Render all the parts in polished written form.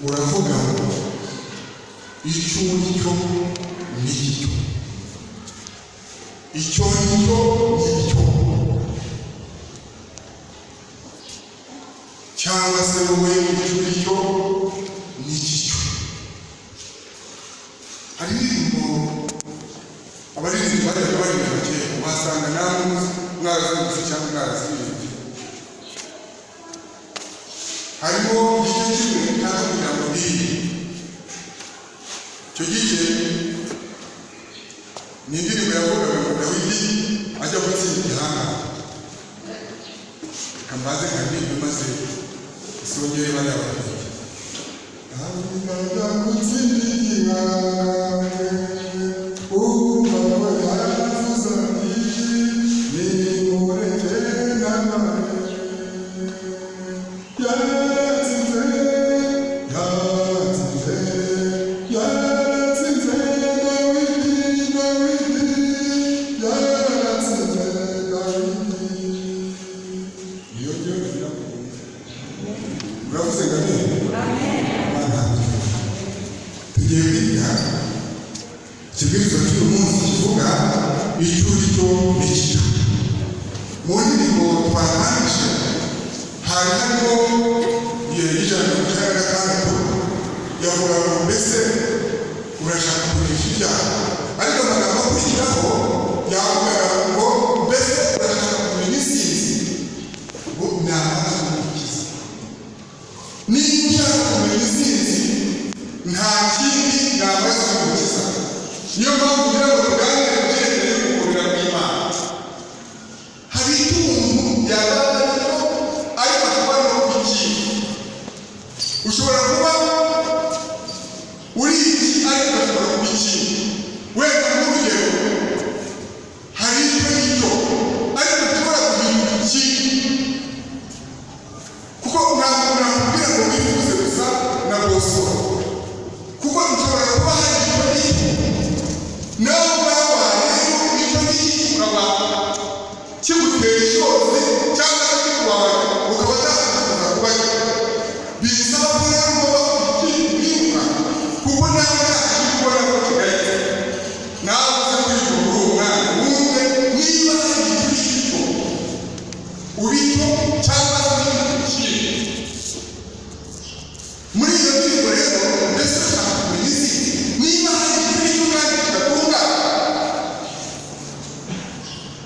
Uravuga ngo icyo uri cyo ni icyo, icyo ni cyo ni icyo, cyangwa se wowe icyo uri cyo ni icyo. Hari indirimbo abaririmbyi bajyaga baririmba kera, wasanga namwe mwarazumvise cyangwa mwaraziririmbye. Harimo igice kimwe cyangwa kugira ngo ngiyi icyo gice ni indirimbo yavugaga ngo Dawidi ajya gutsinda igihangange. Reka mbanze nkaririmbe maze isongere bariya babiri. Dawidi ajya gutsinda igihangange, umva ko yaravuze ati: "Nimureke namare." Yaratsinze, yaratsinze, yaratsinze Dawidi, Dawidi, yaratsinze Dawidi. Niyo ngiyo nagira ngo uravuze ngo amen. Imana, tugiye kwiga ikibwirizwa cy'uyu munsi kivuga icyo uri cyo n'icyo. Mu ndirimbo twatangije hari harimo 196, yavuga ngo: "Mbese urashaka kunesha ibyaha?" Ariko amagambo akurikiraho yavugaga ngo: "Mbese urashaka kumenya intsinzi?" Ngo ni amaraso y'Umukiza. Niba ushaka kumenya intsinzi, nta kindi, ni amaraso y'Umukiza. Niyo mpamvu kugira ngo tuganire ku cyerekezo cy'ugukomera kw'Imana, hari icyo umuntu yaba aricyo ariko akaba no ku kindi. Ushobora kuba uri iki ariko ugashobora kuba ikindi. Wenda nk'urugero, hari icyo ngicyo ariko ushobora guhindura ikindi, kuko ntabwo nakubwira ngo wifuze gusa na bosco, kuko ushobora kuba hari icyo ngicyo nawe ubwawe. Rero icyo ngicyo kikaba kigutera ishozi cyangwa se kikubabaje, ukaba utakwifuza kubayo. Bisaba ko rero ugomba kugira ikindi wibuka, kuko nawe cya kintu ubona ko kigayitse, nawe uze kwiga muri uwo mwanya, wumve niba hari icyo uri cyo, uri cyo cyangwa se ikindi. Muri iyo ndirimbo rero, mbese ushaka kumenya intsinzi, niba hari icyo uri cyo kandi kidatungana.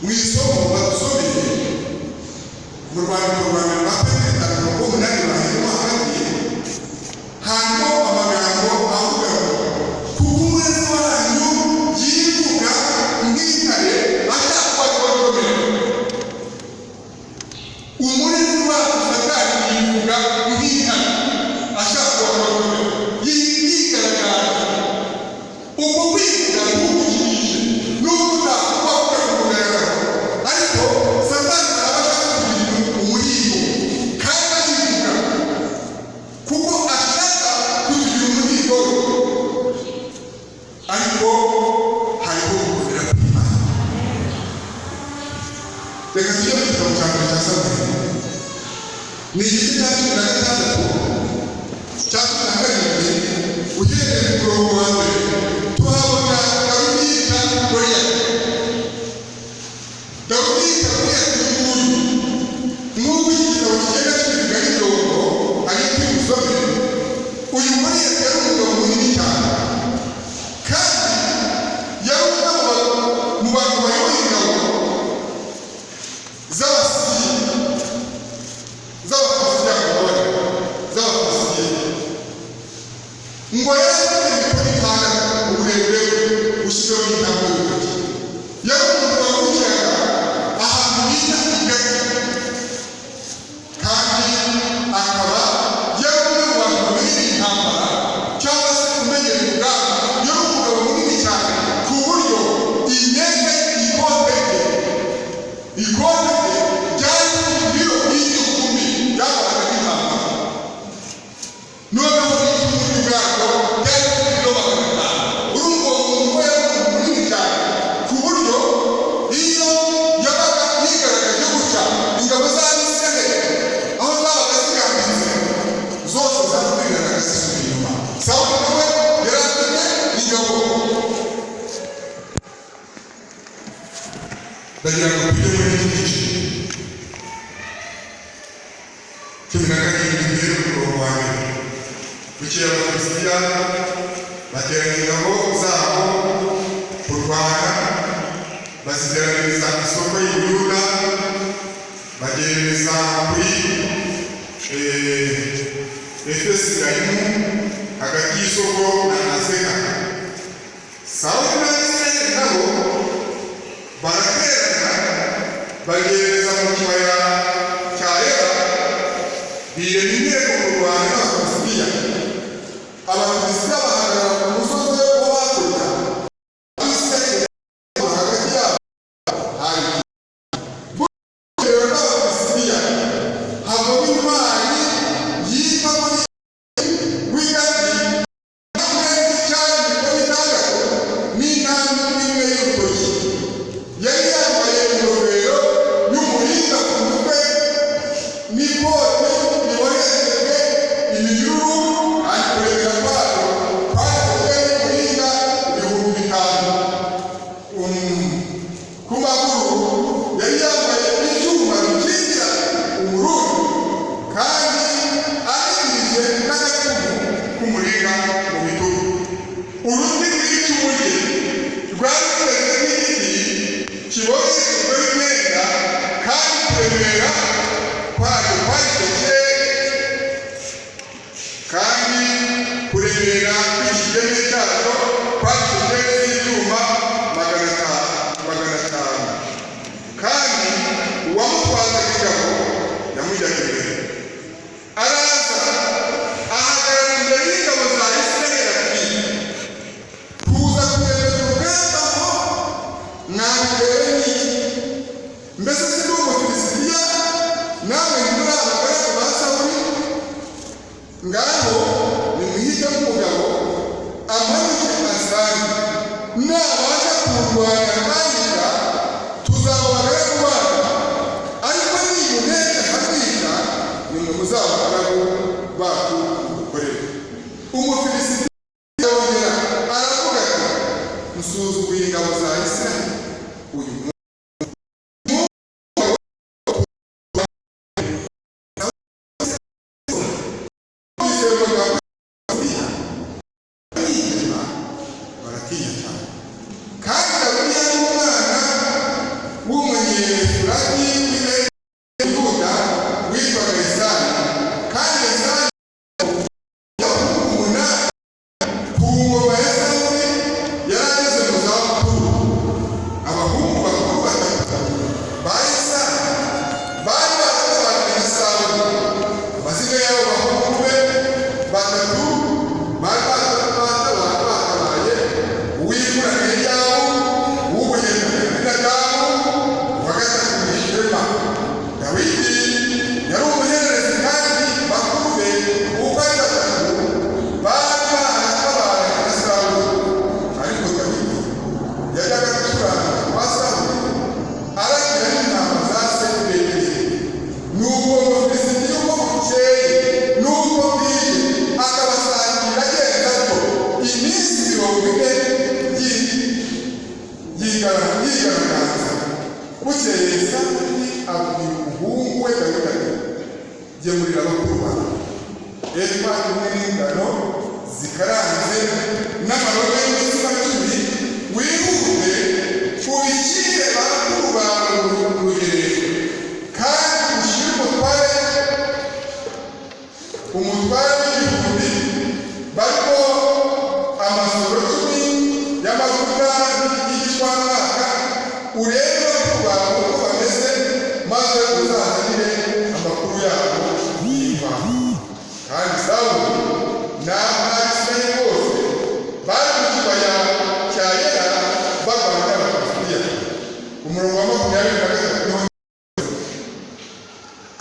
Mu isomo badusomeye mu rwandiko rwa mbere rwa Petero 5:8 bahitamo hagati, harimo amagambo avuga ngo: "Kuko umurezi wanyu yivuga nk'intare ashaka kubatontomera." Umurezi wacu Satani yivuga nk'intare ashaka kubatontomera, yigaragaza. Uko kwivuga ntugukinishe, nubwo utakuba kuri ku mugaragaro, ariko Satani aba ashaka kugira umuhigo kandi arivuga kuko ashaka kutugira umuhigo we. Ariko hariho gukomera kw'Imana. Reka tujye mu gitabo cya mbere cya Samweli, ni igice cya 16, cya 17, uhereye ku murongo wa mbere. Tuhabona Dawidi yica Goliyati. Dawidi yica Goliyati uyu nguyu, nk'uko iki gitabo kigenda kibivuga n'imirongo ari tubisome. Uyu Goliyati yari umugabo munini cyane, kandi yari umwe mu bantu bayoboye ingabo z'Abasiriya, z'Abafilisitiya, z'Abafilisitiya. Ngo yari afite imikono 6 uburebure bushyizeho n'intambwe y'urutoki. Yari umuntu wavukiraga ahantu bita i Gati, kandi akaba yari umwe mu bantu bamenyereye intambara cyangwa se umenyereye urugamba. Yari umugabo munini cyane ku buryo imyenda, ikote rye, ikote rye ryari ibiro 1000, ryabaga nk'intambara. Noneho icumu ry'ubwarwo ryari ibiro 500. Urumva uwo muntu ko yari umuntu munini cyane, ku buryo iyo yabaga yigaragaje gutya, ingabo z'Abisiraheli aho zabaga zigambitse zose zakuriraga zisubira. Ndagira ngo tujye muri iki gice 17, mbere umurongo wa mbere. Bukeye Abafilisitiya bateranya ingabo zabo kurwana, baziteraniriza isoko y'Ubuyuda, bagerereza kuri Efesigayimu, hagati y'isoko na Azeka. Sawuli n'Abisirayeli nabo baraterana, bagerereza mu kibaya cya Ela, birema inteko kurwana n'Abafilisitiya. Abafilisitiya bahagarara ku musozi wo hakurya, Abisirayeli hagati yabo hari. Bukeye n'Abafilisitiya havamo intwari yitwa muri w'Igati, cyari imikono 6 n'intambwe imwe y'urutoki. Yari yambaye ingofero y'umuringa ku mutwe n'ikote riboheshejwe iminyururu, kandi kuremera kwayo kwakozwe n'umuringa 5000. Ku maguru yari yambaye ibyuma bikingira umurundi, kandi arigirije n'agacumu k'umuringa mu bitugu. Uruti rw'icumu rye rwari rumeze nk'igiti kiboheshejwe imyenda, kandi kuremera kwaryo kwari shekeli, kandi kuremera kw'ikigeme cyaryo kwari shekeli z'ibyuma 500, 500. Kandi uwamutwazaga ingabo yamujyaga imbere. Araza ahagarara imbere y'ingabo za Isirayeli ati: "Kuza kuremera urugamba ngo mwabitewe n'iki? Mbese si ndi Umufilisitiya, namwe ntimuri abagaragu ba Sawuli? Ngaho nimuhitemo umugabo amanuke ansange. Nabasha kurwanya akanyica, tuzaba abagaragu banyu, ariko nimunesha akatwica, nimwe muzaba abagaragu bacu mudukorere." Umufilisitiya yongera aravuga ati: "Nsuzuguye ingabo za Isirayeli uyu munsi." Baratinya cyane. Kandi Dawidi yari umwana w'Umunyefurati w'i Yuda witwaga Yesayi, kandi Yesayi abahungu 8. Ku ngoma ya Sawuli yari ageze mu zabukuru. Abahungu bakuru batatu ba Yesayi bari baratabaranye na Sawuli. Amazina y'abo bahungu be batatu bari batabaye: uw'imfura ni Eliyabu, uw'ubuheta ni Abinadabu, uwa gatatu ni Shema. Dawidi yari umuhererezi, kandi bakuru be uko ari batatu bari baratabaranye na Sawuli. Ariko Dawidi yajyaga gucuranga kwa Sawuli, aragira n'intama za se Betelehemu. Nuko Umufilisitiya uko bukeye n'uko bwije akabasatira agenda atyo iminsi 40 yigaragaza. Bukeye Samweli abwira umuhungu we Dawidi ati: "Gemurira bakuru bawe efa imwe n'ingano zikaranze n'amarobe y'imitsima 10, wihute ubishyire bakuru bawe mu rugerero, kandi ushyire umutware w'igihumbi barimo amasoro 10 y'amavuta y'igishwamwaka, urebe bakuru bawe uko bameze, maze uzazanire amakuru yabo y'imvaho." Kandi Sawuli n'Abisirayeli bose bari mu kibaya cya Yera barwana n'Abafilisitiya. Umurongo wa 23 niho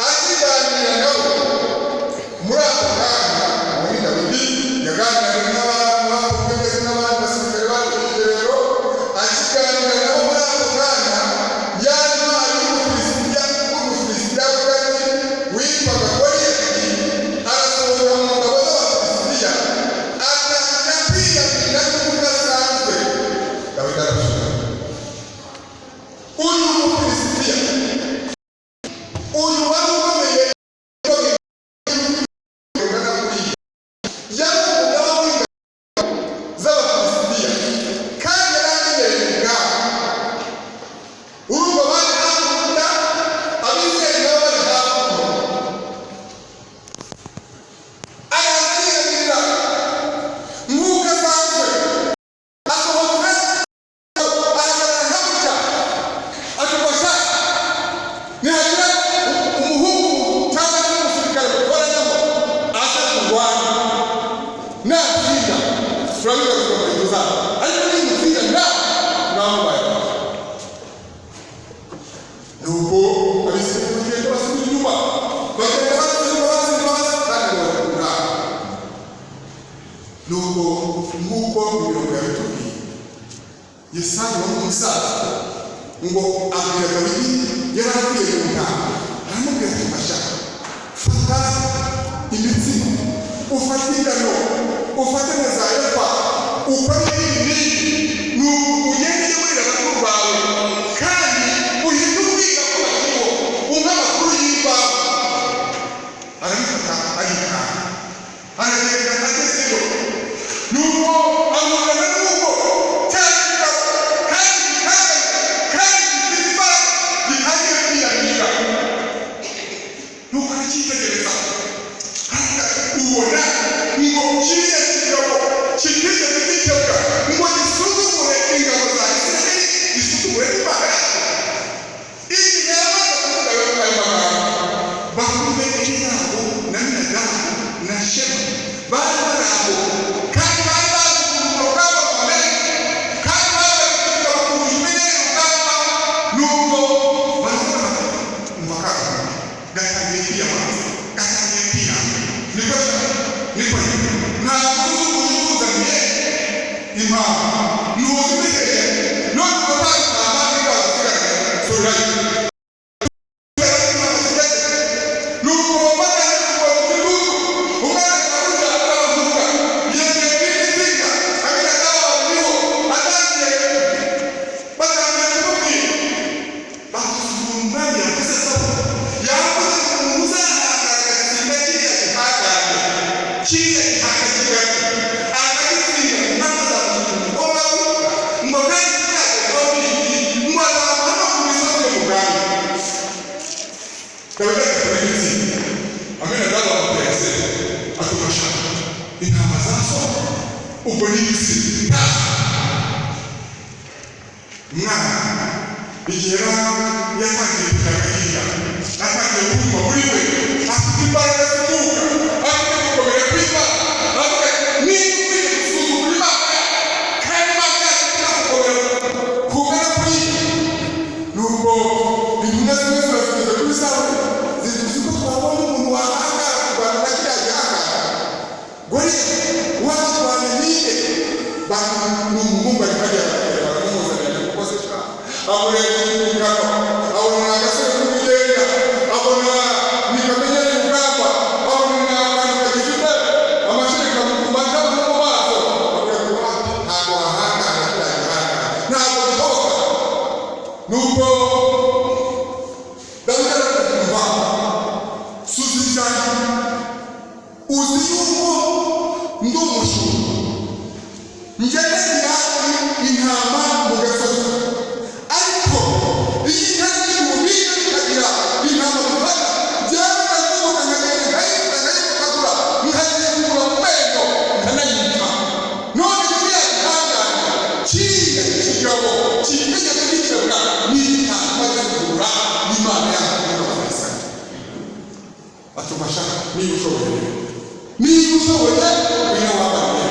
akiganira nabo. Muri ako kanya muri Dawidi yaganiraga n'abantu ndetse n'abandi basirikare bari ku rugerero. Akiganira nabo muri ako kanya, ya ntwari y'Umufilisitiya w'Igati witwaga Goliyati arasohoka mu ngabo. Natsinda turabigaruka mu bintu zacu, ariko nimutsinda nawe mwamubaye. Nuko Abisirayeli bagenda basubira inyuma, bagenda batsinda, batsinda, batsinda, kandi barakura. Nuko nk'uko imirongo yabitubwiye, Yesayi wari umusaza ngo abwira Dawidi, yari avuye mu ntama, aramubwira ati: "Fasha, fata imitsima, ufate ingano, ufate na za efa, ukore ibi n'ibi, nuko ugende ujye burira bakuru bawe, kandi uhite ubwira ko bakiriho, umpe amakuru y'imvaho." Arabifata, arikanga, aragenda. Agezeyo, nuko ahura n'uko cya kigabo kandi kandi kandi gifite imbaraga gitangiye kwiyamira. Nuko aracyitegereza, aravuga ati: "Ubona ngo kiriya kigabo kitigeze gikebwa ngo gisuzugure ingabo za Isirayeli, gisuzugure n'Imana yacu?" Igihe yamaze kuvuga ayo magambo, bakuru be Eliyabu na Minadabu na Shema bari bari aho, kandi bari bazi ukuntu urugamba rukomeye, kandi bari bari ingabo kurusha imenyereye urugamba. Nuko baravuga bati: "Umva, kaga gatangiye kwiyamamaza, gatangiye kwiyanga. Niko niko, ntabwo uzi ukuntu utuzaniye impamvu ntuzi imiheye, none ubwo twabitamba n'ingabo zisigaranye, subirayo." Nuko batangiye kugwa igitutu, umwana aravuga, aravuga, yegeye kw'imizinga, Aminadabu niho atangiye, batangiye kumubwira batusuzuma. Umwami yavuze, Sawuli yavuze ngo umuntu uzahangara agatsinda kiriya gihangange, kiriya gihanga kigari, akagitsinda, umwami azamushyira umukobwa we, ngo kandi kizagezwaho n'iki, ngo azamuha no ku misozi yo mu bwami. Dawidi agakora igitsinda, Aminadabu amutera se atufasha intama za so, ubwo ni igitsinda. Umwana igihe yari yatangiye kugira agahinda, atangiye kumva muri we afite imbaraga z'umwuka, afite gukomera kw'Imana, avuga ati: "Niba ukwiye gusuzugura Imana kandi Imana yacu ifite gukomera kungana kuri." Nuko intumwa zimwe zirazigeza kuri Sawuli, zituzi ko twabonye umuntu wahangara kurwana na kiriya gihangange Goliyati, wakirwana ninde? Ni umuhungu ari hariya, baramumuzanira. Kuko se sha amureba imikano, abona agasore k'umugenda, abona ntikamenyereye urugamba, abona ni akantu kagifite amashereka mu matama no mu maso, avuga ati: "Ntabwo wahangara kiriya gihangane, ntabwo bishoboka." Nuko Dawidi arakumva: "Suzi cyane, uzi yuko ndi umushumba, ngendagira intama mu gasozi, ariko iyo intare n'ibihumbi bikagira intama bifata, njyewe ndazubuka nkagenda nkayifata, nkayikagura, nkayikura mu menyo, nkanayica. None kiriya gihangange, kiriya kigabo kitigeze gikebwa n'igitamba gihura n'Imana yacu n'abafarisayo?" Atufasha, niba ushoboye, niba ushoboye, ngwino wambaye.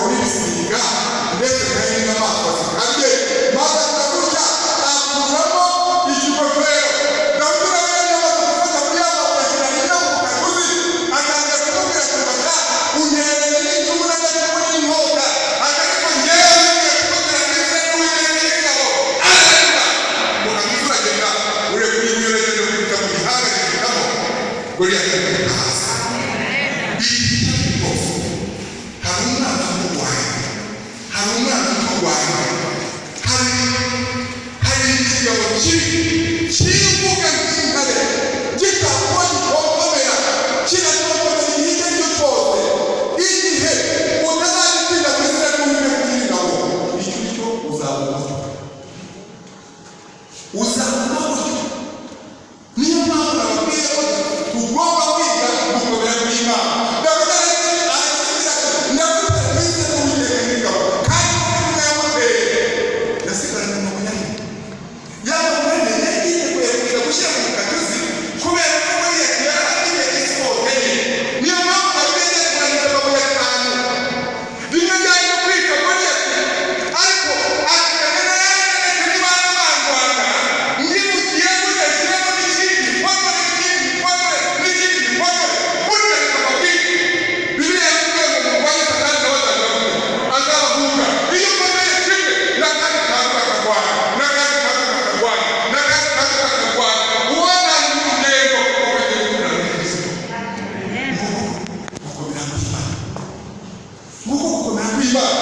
N'ibisiga ndetse n'inyamaswa zikarye, maze akagutya akuramo ikigofero. Dawidi nawe yari yamaze gufata muri ya mabuye, ashyira nyina mu kaguzi, atangira kumubwira ati: "Bata untereranye n'icumu n'agacumu n'inkota, ariko njyewe ngiye kumubwira ngo izina ry'Uwiteka n'ingabo." Arareka mu kaguzi, uragenda urekura ibuye, uragenda ukubita mu gihanga, gifitamo Goliyati akubita hasi. Rwose hari umwana urwaye, hari umwana urwaye, hari ikigabo kibi kivuga nk'intare, gitakuba gikonkomera, kiratontomera igihe icyo ari cyo cyose. Igihe utazagitsinda mu izina ry'Uwiteka n'ingabo, icyo cyo uzabona utyo, uzabona utyo. Niyo mpamvu nababwiye ko tugomba kwiga gukomera kw'Imana. Dawidi arakibwira ati: "Ndagutera mu izina ry'Uwiteka n'ingabo." Kandi kuko yamuteye, yasigaranye amabuye ane. Yaba ane yari yiteguye kuja gushyira mu katuzi, kubera ko Goliyati yari afite esikote ye. Niyo mpamvu Dawidi yagiye kurangiza amabuye atanu, rimwe ryari no kwica Goliyati, ariko ateganya n'ayandi niba bangwanga ngimugiye gutya, nshyiremo n'ikindi mpotore, n'ikindi mpotore, n'ikindi mpotore burya. Bikababwira Bibiliya yatubwiye ngo murwanye Satani, nawe azaza gute? Azabahunga. Iyo ukomeye kimwe, n'akandi kantu kakarwanya, n'akandi kantu kakarwanya, n'akandi kantu kakarwanya, uwananiye urugendo ukagenda ukura muri Kristo. Nguko gukomera kw'Imana, nguko gukomera kw'Imana.